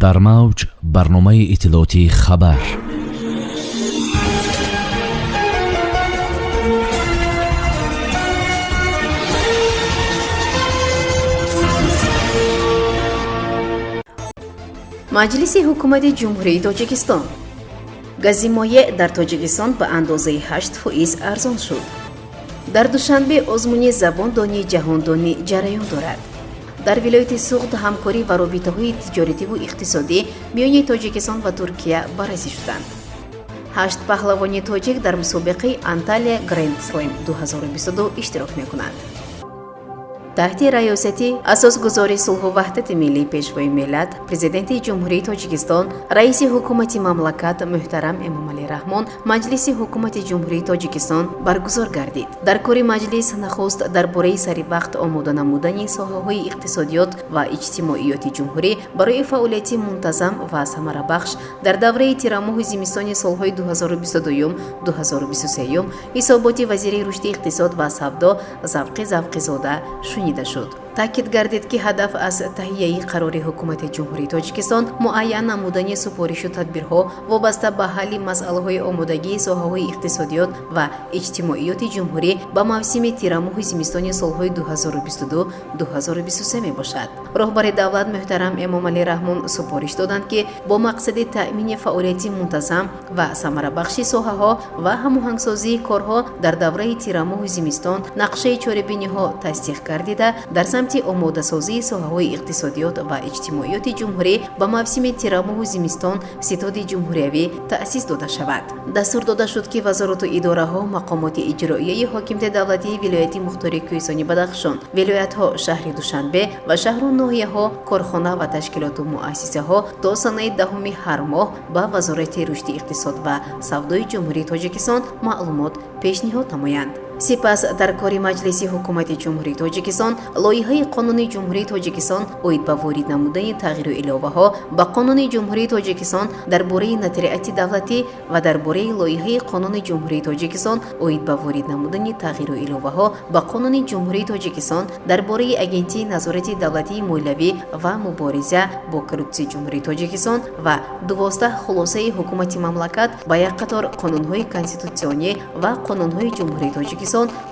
Дар мавҷ барномаи иттилоотии «Хабар». Маҷлиси ҳукумати Ҷумҳурии Тоҷикистон. Гази моеъ дар Тоҷикистон ба андозаи 8% арзон шуд. Дар Душанбе озмуни забондонии ҷаҳондонӣ ҷараён дорад. Дар вилояти Суғд ҳамкорӣ ва робитаҳои тиҷоративу иқтисодӣ миёни Тоҷикистон ва Туркия баррасӣ шуданд. 8 паҳлавони тоҷик дар мусобиқаи Анталия Гренд Слем 2022 иштирок мекунанд. Таҳти раёсати асосгузори сулҳу ваҳдати миллӣ, Пешвои миллат, Президенти Ҷумҳурии Тоҷикистон, раиси ҳукумати мамлакат муҳтарам Эмомалӣ Раҳмон Маҷлиси ҳукумати Ҷумҳурии Тоҷикистон баргузор гардид. Дар кори маҷлис нахуст дар бораи саривақт омода намудани соҳаҳои иқтисодиёт ва иҷтимоиёти ҷумҳурӣ барои фаъолияти мунтазам ва самарабахш дар давраи тирамоҳу зимистони солҳои 2022-2023 ҳисоботи вазири рушди иқтисод ва савдо Завқи Завқизода шунида шуд. Таъкид гардид, ки ҳадаф аз таҳияи қарори ҳукумати Ҷумҳурии Тоҷикистон муайян намудани супоришу тадбирҳо вобаста ба ҳалли масъалаҳои омодагии соҳаҳои иқтисодиёт ва иҷтимоиёти ҷумҳурӣ ба мавсими тирамоҳу зимистони солҳои 2022-2023 мебошад. Роҳбари давлат муҳтарам Эмомалӣ Раҳмон супориш доданд, ки бо мақсади таъмини фаъолияти мунтазам ва самарабахши соҳаҳо ва ҳамоҳангсозии корҳо дар давраи тирамоҳу зимистон нақшаи чорабиниҳо тасдиқ гардида, дар самти омодасозии соҳаҳои иқтисодиёт ва иҷтимоиёти ҷумҳурӣ ба мавсими тирамоҳу зимистон ситоди ҷумҳуриявӣ таъсис дода шавад. Дастур дода шуд, ки вазорату идораҳо, мақомоти иҷроияи ҳокимияти давлатии вилояти мухтори Кӯҳистони Бадахшон, вилоятҳо, шаҳри Душанбе ва шаҳру ноҳияҳо, корхона ва ташкилоту муассисаҳо то санаи 10-уми ҳар моҳ ба Вазорати рушди иқтисод ва савдои Ҷумҳурии Тоҷикистон маълумот пешниҳод намоянд. Сипас дар кори Маҷлиси ҳукумати Ҷумҳурии Тоҷикистон лоиҳаи Қонуни Ҷумҳурии Тоҷикистон оид ба ворид намудани тағйиру иловаҳо ба Қонуни Ҷумҳурии Тоҷикистон дар бораи нотариати давлатӣ ва дар бораи лоиҳаи Қонуни Ҷумҳурии Тоҷикистон оид ба ворид намудани тағйиру иловаҳо ба Қонуни Ҷумҳурии Тоҷикистон дар бораи Агентии назорати давлатии молиявӣ ва мубориза бо коррупсияи Ҷумҳурии Тоҷикистон ва 12 хулосаи ҳукумати мамлакат ба як қатор қонунҳои конститутсионӣ ва қонунҳои Ҷумҳурии Тоҷикистон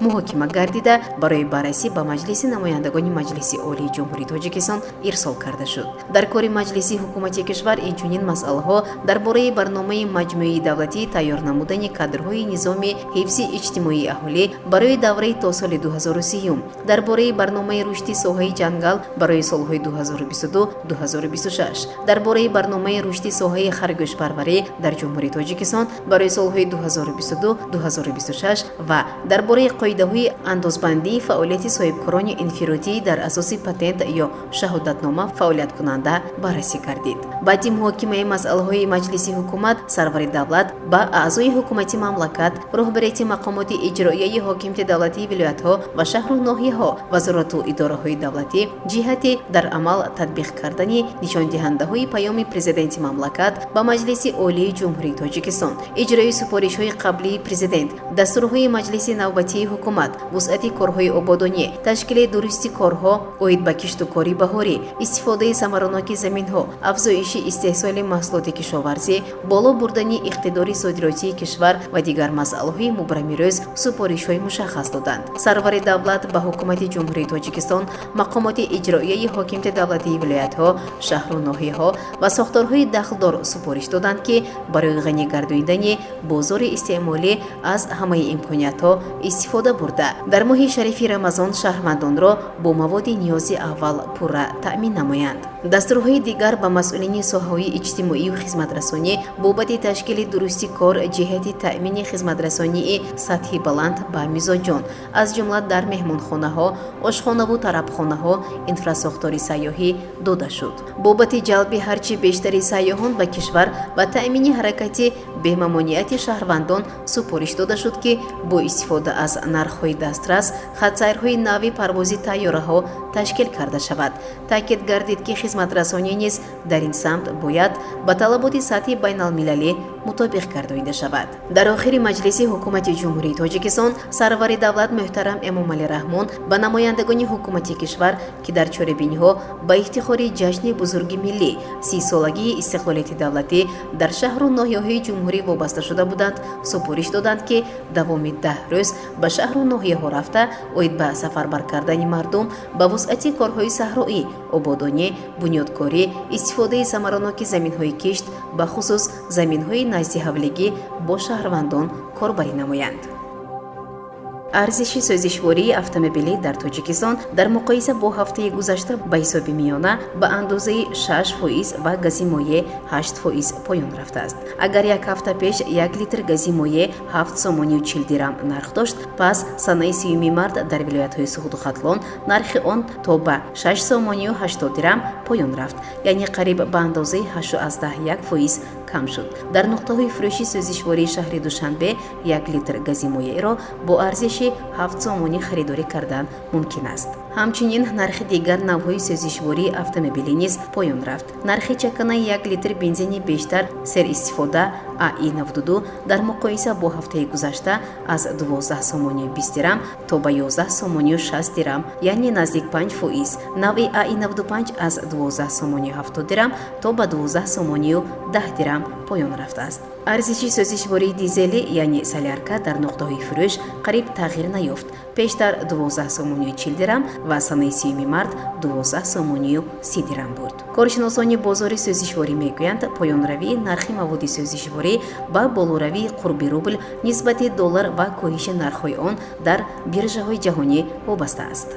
муҳокима гардида, барои баррасӣ ба Маҷлиси намояндагони Маҷлиси Олии Ҷумҳурии Тоҷикистон ирсол карда шуд. Дар кори Маҷлиси ҳукумати кишвар инчунин масъалаҳо дар бораи барномаи маҷмӯии давлатии тайёр намудани кадрҳои низоми ҳифзи иҷтимоии аҳолӣ барои давраи то соли 2030, дар бораи барномаи рушди соҳаи ҷангал барои солҳои 2022-2026, дар бораи барномаи рушди соҳаи харгӯшпарварӣ дар Ҷумҳурии Тоҷикистон барои солҳои 2022-2026 ва дар бораи қоидаҳои андозбандии фаъолияти соҳибкорони инфиродӣ дар асоси патент ё шаҳодатнома фаъолияткунанда баррасӣ гардид. Баъди муҳокимаи масъалаҳои Маҷлиси ҳукумат сарвари давлат ба аъзои ҳукумати мамлакат, роҳбарияти мақомоти иҷроияи ҳокимияти давлатии вилоятҳо ва шаҳру ноҳияҳо, вазорату идораҳои давлатӣ ҷиҳати дар амал татбиқ кардани нишондиҳандаҳои паёми Президенти мамлакат ба Маҷлиси Олии Ҷумҳурии Тоҷикистон, иҷрои супоришҳои қаблии Президент, дастурҳои Маҷлиси навбатии ҳукумат, вусъати корҳои ободонӣ, ташкили дурусти корҳо оид ба киштукори баҳорӣ, истифодаи самараноки заминҳо, афзоиши истеҳсоли маҳсулоти кишоварзӣ, боло бурдани иқтидори содиротии кишвар ва дигар масъалаҳои мубрами рӯз супоришҳои мушаххас доданд. Сарвари давлат ба ҳукумати Ҷумҳурии Тоҷикистон, мақомоти иҷроияи ҳокимияти давлатии вилоятҳо, шаҳру ноҳияҳо ва сохторҳои дахлдор супориш доданд, ки барои ғанӣ гардонидани бозори истеъмолӣ аз ҳамаи имкониятҳо истифода бурда, дар моҳи шарифи Рамазон шаҳрвандонро бо маводи ниёзи аввал пурра таъмин намоянд. Дастурҳои дигар ба масъулини соҳаҳои иҷтимоию хизматрасонӣ бобати ташкили дурусти кор ҷиҳати таъмини хизматрасонии сатҳи баланд ба мизоҷон, аз ҷумла дар меҳмонхонаҳо, ошхонаву тарабхонаҳо, инфрасохтори сайёҳӣ дода шуд. Бобати ҷалби ҳарчи бештари сайёҳон ба кишвар ва таъмини ҳаракати бемамониати шаҳрвандон супориш дода шуд, ки бо истифода аз нархҳои дастрас хатсайрҳои нави парвози тайёраҳо ташкил карда шавад. Таъкид гардид, ки хизматрасонӣ низ дар ин самт бояд ба талаботи сатҳи байналмилалӣ мутобиқ гардонида шавад. Дар охири маҷлиси ҳукумати Ҷумҳурии Тоҷикистон сарвари давлат муҳтарам Эмомалӣ Раҳмон ба намояндагони ҳукумати кишвар, ки дар чорабиниҳо ба ифтихори ҷашни бузурги миллӣ 30-солагии истиқлолияти давлатӣ дар шаҳру ноҳияҳои ҷумҳурӣ вобаста шуда буданд, супориш доданд, ки давоми 10 рӯз ба шаҳру ноҳияҳо рафта, оид ба сафарбар кардани мардум ба вусъати корҳои саҳроӣ, ободонӣ, бунёдкорӣ, истифодаи самараноки заминҳои кишт, бахусус заминҳои назди ҳавлигӣ бо шаҳрвандон корбарӣ намоянд. Арзиши сӯзишвории автомобилӣ дар Тоҷикистон дар муқоиса бо ҳафтаи гузашта ба ҳисоби миёна ба андозаи 6% ва гази моеъ 8% поён рафтааст. Агар як ҳафта пеш 1 литр гази моеъ 7 сомонию 40 дирам нарх дошт, пас санаи 30 март дар вилоятҳои Суғду Хатлон нархи он то ба 6 сомонию 80 дирам поён рафт, яъне қариб ба андозаи 8,1% кам шуд. Дар нуқтаҳои фурӯши сӯзишвории шаҳри Душанбе 1 литр гази моеъро бо арзиши 7 сомонӣ харидорӣ кардан мумкин аст. Ҳамчунин нархи дигар навъҳои сӯзишвории автомобилӣ низ поён рафт. Нархи чаканаи 1 литр бензини бештар серистифода АИ 92 дар муқоиса бо ҳафтаи гузашта аз 12 сомонию 20 дирам то ба 11 сомонию 60 дирам, яъне наздик 5%. Навъи АИ 95 аз 12 сомонию 70 дирам то ба 12 сомонию 10 дирам поён рафтааст. Арзиши сӯзишвории дизелӣ, яъне солярка, дар нуқтаҳои фурӯш қариб тағйир наёфт. Пештар 12 сомонию 40 дирам ва санаи 30 март 12 сомонию 30 дирам буд. Коршиносони бозори сӯзишворӣ мегӯянд, поёнравии нархи маводи сӯзишворӣ ба болоравии қурби рубл нисбати доллар ва коҳиши нархҳои он дар биржаҳои ҷаҳонӣ вобаста аст.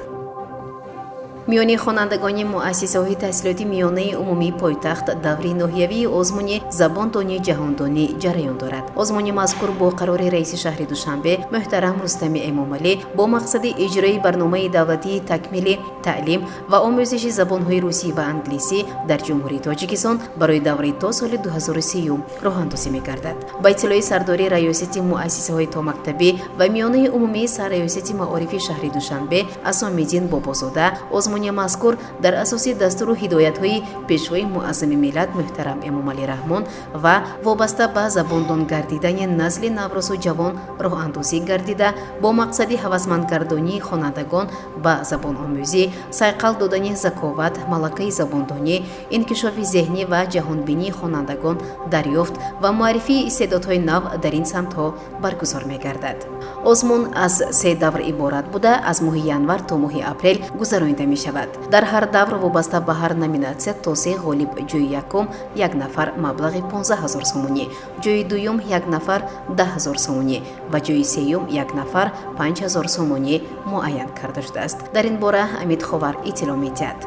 Миёни хонандагони муассисаҳои таҳсилоти миёнаи умумии пойтахт даври ноҳиявии озмуни забондонии ҷаҳондонӣ ҷараён дорад. Озмуни мазкур бо қарори раиси шаҳри Душанбе муҳтарам Рустами Эмомалӣ бо мақсади иҷрои барномаи давлатии такмили таълим ва омӯзиши забонҳои русӣ ва англисӣ дар Ҷумҳурии Тоҷикистон барои давраи то соли 2030 роҳандозӣ мегардад. Ба иттилои сардори раёсати муассисаҳои томактабӣ ва миёнаи умумии сарраёсати маорифи шаҳри Душанбе Асомиддин Бобозода, озмуни мазкур дар асоси дастуру ҳидоятҳои пешвои муаззами миллат муҳтарам Эмомалӣ Раҳмон ва вобаста ба забондон гардидани насли наврасу ҷавон роҳандозӣ гардида, бо мақсади ҳавасмандгардонии хонандагон ба забономӯзӣ, сайқал додани заковат, малакаи забондонӣ, инкишофи зеҳнӣ ва ҷаҳонбинии хонандагон, дарёфт ва муаррифии истеъдодҳои нав дар ин самтҳо баргузор мегардад. Озмун аз 3 давр иборат буда, аз моҳи январ то моҳи апрел гузаронида мешавад. Дар ҳар давр вобаста ба ҳар номинатсия то 3 ғолиб: ҷои якум 1 нафар маблағи 15 000 сомонӣ, ҷои дуюм 1 нафар 10 000 сомонӣ ва ҷои сеюм 1 нафар 5 000 сомонӣ муайян карда шудааст. Дар ин бора Амид Ховар иттилоъ медиҳад.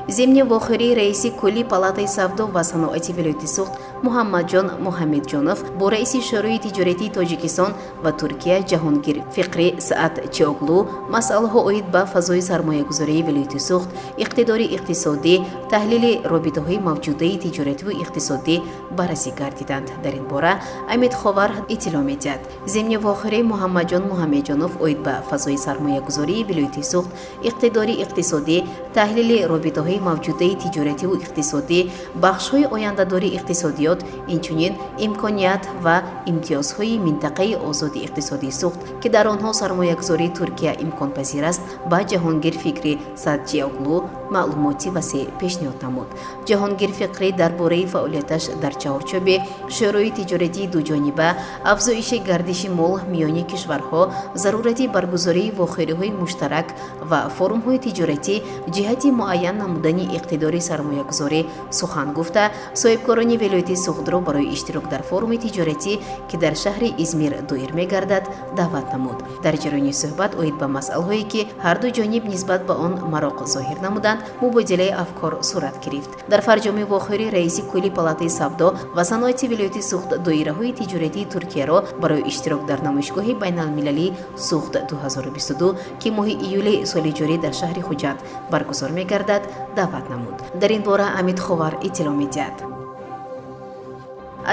Зимни вохӯрии раиси кулли палатаи савдо ва саноати вилояти Суғд Муҳаммадҷон Муҳаммедҷонов бо раиси Шӯрои тиҷоратии Тоҷикистон ва Туркия Ҷаҳонгир Фиқри Саатчиоглу масъалаҳо оид ба фазои сармоягузории вилояти Суғд, иқтидори иқтисодӣ, таҳлили робитаҳои мавҷудаи тиҷоративу иқтисодӣ баррасӣ гардиданд. Дар ин бора Амид Ховар иттилоъ медиҳад. Зимни вохӯрии Муҳаммадҷон Муҳаммедҷонов оид ба фазои сармоягузории вилояти Суғд, иқтидори иқтисодӣ, таҳлили робитаҳои мавҷудаи тиҷоративу иқтисодӣ, бахшҳои ояндадори иқтисодиёт, инчунин имконият ва имтиёзҳои минтақаи озоди иқтисодии Суғд, ки дар онҳо сармоягузории Туркия имконпазир аст, ба Ҷаҳонгир Фикри Саатчиоглу маълумоти васеъ пешниҳод намуд. Ҷаҳонгир Фиқрӣ дар бораи фаъолияташ дар чаҳорчӯби Шӯрои тиҷоратии дуҷониба, афзоиши гардиши мол миёни кишварҳо, зарурати баргузории вохӯриҳои муштарак ва форумҳои тиҷоратӣ ҷиҳати муайян намудани иқтидори сармоягузорӣ сухан гуфта, соҳибкорони вилояти Суғдро барои иштирок дар форуми тиҷоратӣ, ки дар шаҳри Измир доир мегардад, даъват намуд. Дар ҷараёни суҳбат оид ба масъалаҳое, ки ҳарду ҷониб нисбат ба он мароқ зоҳир намуданд, мубодилаи афкор сурат гирифт. Дар фарҷоми вохӯрӣ раиси кулли палатаи савдо ва саноати вилояти Суғд доираҳои тиҷоратии Туркияро барои иштирок дар намоишгоҳи байналмилалии Суғд 2022, ки моҳи июли соли ҷорӣ дар шаҳри Хуҷанд баргузор мегардад, даъват намуд. Дар ин бора Амид Ховар иттилоъ медиҳад.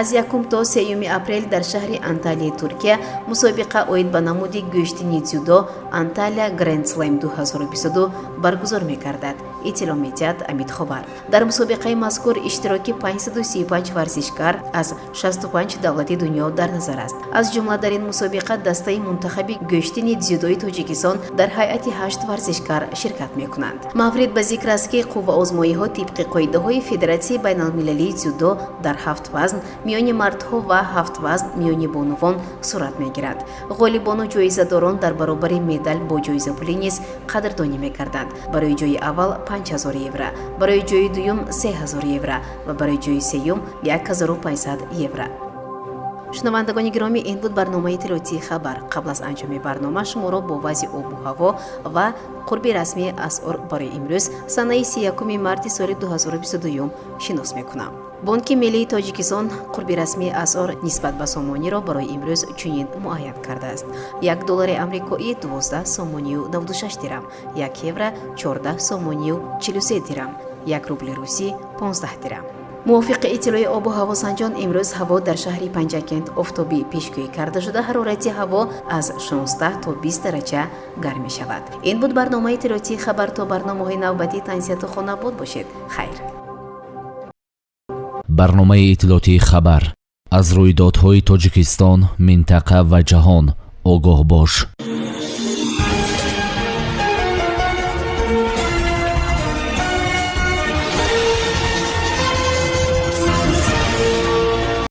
Аз 1 то 3 апрел дар шаҳри Анталияи Туркия мусобиқа оид ба намуди гӯштини дзюдо Анталия Гранд Слэм 2022 баргузор мегардад. Иттилоъ медиҳад Амидхабар. Дар мусобиқаи мазкур иштироки 535 варзишгар аз 65 давлати дунё дар назар аст. Аз ҷумла дар ин мусобиқа дастаи мунтахаби гӯштини дзюдои Тоҷикистон дар ҳайати 8 варзишгар ширкат мекунанд. Маврид ба зикр аст, ки қувваозмоиҳо тибқи қоидаҳои Федератсияи байналмилалии дзюдо дар ҳафт вазн миёни мардҳо ва ҳафт вазн миёни бонувон сурат мегирад. Ғолибону ҷоизадорон дар баробари медал бо ҷоизапулӣ низ қадрдонӣ мекарданд. Барои ҷои аввал 5000 евро, барои ҷои дуюм 3000 евро ва барои ҷои сеюм 1500 евро. Шунавандагони гиромӣ, ин буд барномаи иттилоотии «Хабар». Қабл аз анҷоми барнома шуморо бо вазъи обу ҳаво ва қурби расмии асъор барои имрӯз, санаи 31 марти соли 2022, шинос мекунам. Бонки миллии Тоҷикистон қурби расмии асъор нисбат ба сомониро барои имрӯз чунин муайян кардааст: 1 доллари амрикоӣ 12 сомонию 96 дирам, 1 евро 14 сомонию 43 дирам, 1 рубли русӣ 15 дирам. Мувофиқи иттилои обу ҳавосанҷон, имрӯз ҳаво дар шаҳри Панҷакент офтобӣ пешгӯӣ карда шуда, ҳарорати ҳаво аз 16 то 20 дараҷа гарм мешавад. Ин буд барномаи иттилоотии «Хабар». То барномаҳои навбатӣ тансиҳату хонобод бошед. Хайр. Барномаи иттилоотии «Хабар». Аз рӯйдодҳои Тоҷикистон, минтақа ва ҷаҳон огоҳ бош.